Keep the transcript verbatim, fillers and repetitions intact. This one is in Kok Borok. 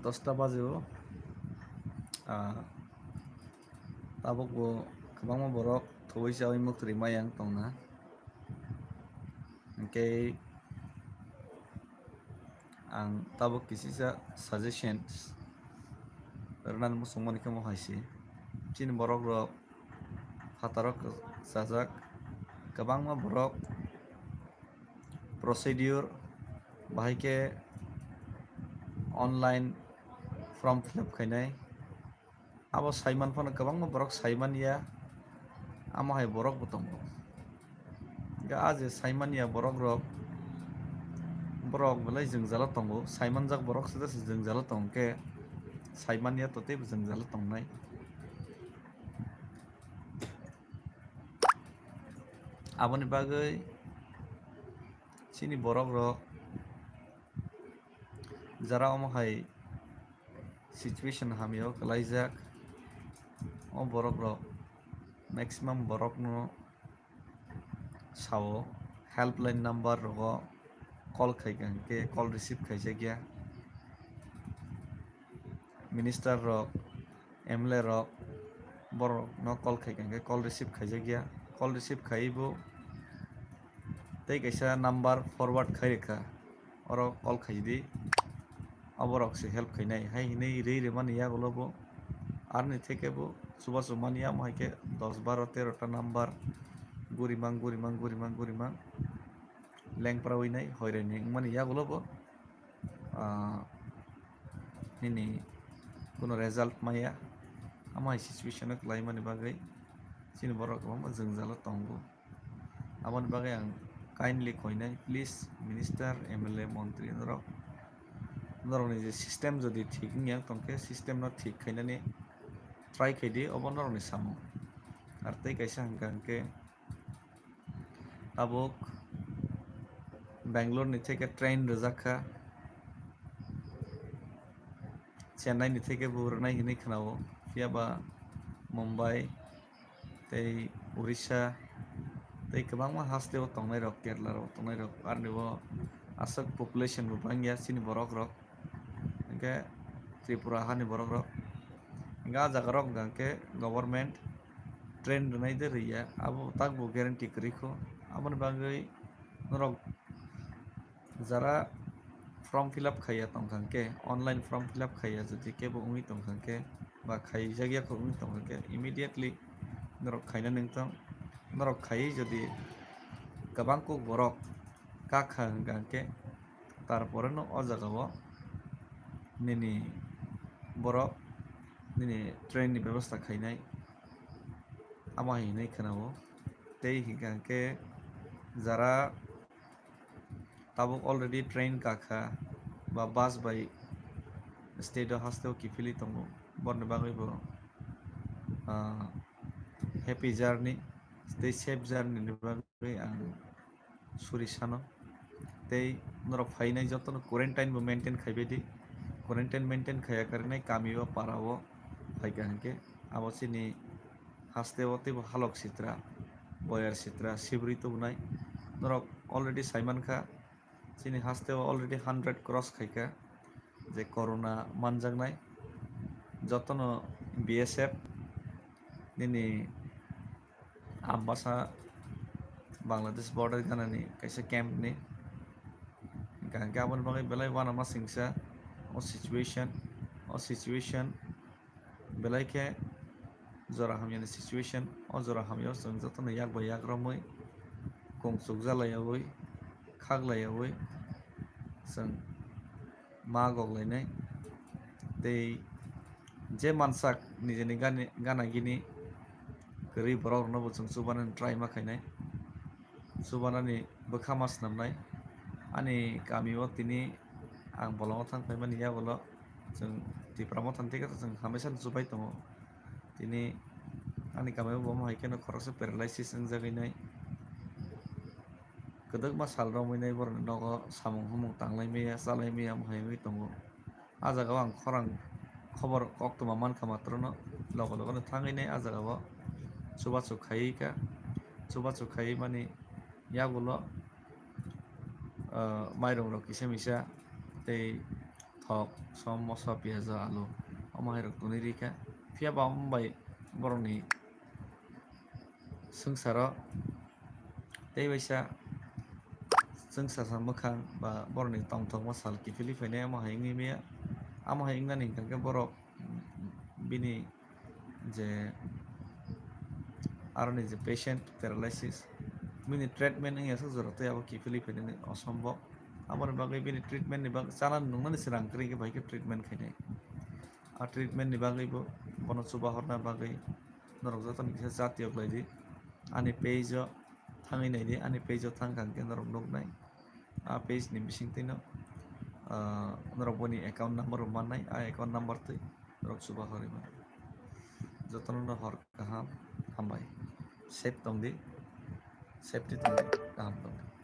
dosta baji o. Ah, tabuk bo kwbangma borok thwi chawi muktwi maya wng tongna. Hwnkhe ang tabuk kisisa suggestions rwnani muchungmani khe mo hai se. Chini borok rok phataro kwchajak, kwbangma borok procedure bahai khe online form fill up khainai. Abo saiman phano kwbangma borok saimanya, amo hai borok bo tongo. Hwnkhe a je saimanya borok rok, borok belai jwngjalo tongo, saimanjak borok se se jwngjalo tongkhe saimanya to teibo jwngjalo tongnai. Aboni bagwi chini borok rok jara omo hai situation hamya o kwlaijak, o borok rok maximum borok no sao helpline number rogo call khaikha hwnkhe call receive khaijakya. Minister rok, M L A rok, borok no call khaikha hwnkhe call receive khaijakya. Call receive khaiwi bo tei kaisa number forward khairikha, oro call khaidi. Oborok se help khainai hai hinwi rwi rwmani yagulo bo aroni theke bo chubachu mani amo hai khe dos baro tero ta number gurimang gurimang gurimang gurimang lengprawi nai hoiraini wngmani yagulo bo, ah, nini kuno result maya. Amo hai situation o kwlaimani bagwi chini borok kwbangma jwngjalo tongo. Aboni bagwi ang kindly koinai, please, minister, M L A, montri norok, norokni je system jodi thik wngya tongkhe system no thik khainani try khaidi, obo norokni samung. Ar tei kaisa hwnkha hwnkhe tabuk Bangalore ni theke train rwjak kha, Chennai ni theke bo rwnai hinwi khwnao, phiya ba Mumbai tei Orissa tei kwbangma haste o tongnai rok, Kerala rok tongnai rok, aroni bo aswk population bo bangya chini borok rok, hwnkhe Tripura hani borok rok, hwnkhe a jaga rok hwnkha hwnkhe government train rwnai de rwya, abo tak bo guarantee kwrwi kho. Aboni bagwi norok jara form fill up khaiya tongkha hwnkhe, online form fill up khaiya jodi kebo wngwi tongkha hwnkhe, ba khaijakya kho wngwi tongkha hwnkhe, immediately norok khaina nangtong. Norok khaiwi jodi kwbang kuk borok kakha hwnkha hwnkhe, tarpore no o jaga o nini borok nini train ni bebosta khainai, amo hai hinwi khwnao. Tei hwnkha hwnkhe jara tabuk already train kakha ba bus bai state o haste o kiphilwi tongo, borni bagwi bo, ah, happy journey tei safe journey ni bagwi ang suri sano. Tei norok phainai jotono quarantine bo maintain khaibai di, quarantine maintain khaiya karwi nai kami o para o phaikha hwnkhe abo chini haste o teibo halok sitra, boyar sitra, sibri tubunai. Norok already saimankha, chini haste o already hundred cross khaikha je corona manjaknai. Jotono B S F nini Ambasa Bangladesh border ganani kaisa camp ni. Hwnkha hwnkhe aboni bagwi belai uanama singsa o situation, o situation belai khe jora hamyani situation. O jora hamya o chwng jotono yak bai yak romwi kung chukja laiyaui, khak laiyaui chwng ma gok lainai. Tei je mansak nijeni gani, gana gini kwrwi borok rokno bo chwng chubanani try ma khainai, chubanani bwkha ma swnamnai. Ani kami o tini ang bolongo thang phaimani yagulo chwng Tipra Motha ni theke chwng hamesa no chubai tongo. Tini ani kami o bo hai kheno khoroksa paralysis wngjagwi nai. Kwdwkma sal romwi nai borokni nogo samung humung tanglai maya, chalai maya, omo hai wngwi tongo. A jaga o ang khorang khobor koktwma mankha, matrono logo logo no thangwi nai a jaga o chubachu khaiwi kha. Chubachu khaiwi mani yagulo, ah, mairum rok kisa misa tei thok, som, moso, piyaj, alu, omo hai rok twnwi rikha. Phiya ba omo bai borokni swngcharo tei waisa chwngsasa mwkhang ba borokni tongthokma sal kiphilwi phainai, omo hai wngwi maya. Omo hai wngnani hwnkha khe borok bini je aroni je patient paralysis, bini treatment wngya sak jora tei abo kiphilwi phainani osombob. Aboni bagwi bini treatment ni bagwi chana nungnani se rang kwrwi khe bai khe treatment khainai. A treatment ni bagwi bo bono chubahorna bagwi norok joto ni kisa chatiyok lai di. Ani page o thangwi nai di, ani page o thang kha hwnkhe norok nuknai. A page ni bisingtwi no, ah, norok boni account number bo mannai, a account number twi norok chubahorwi mano. Jotono no hor kaham, hambai. Safe tong di, safety tong di, kaham tong di.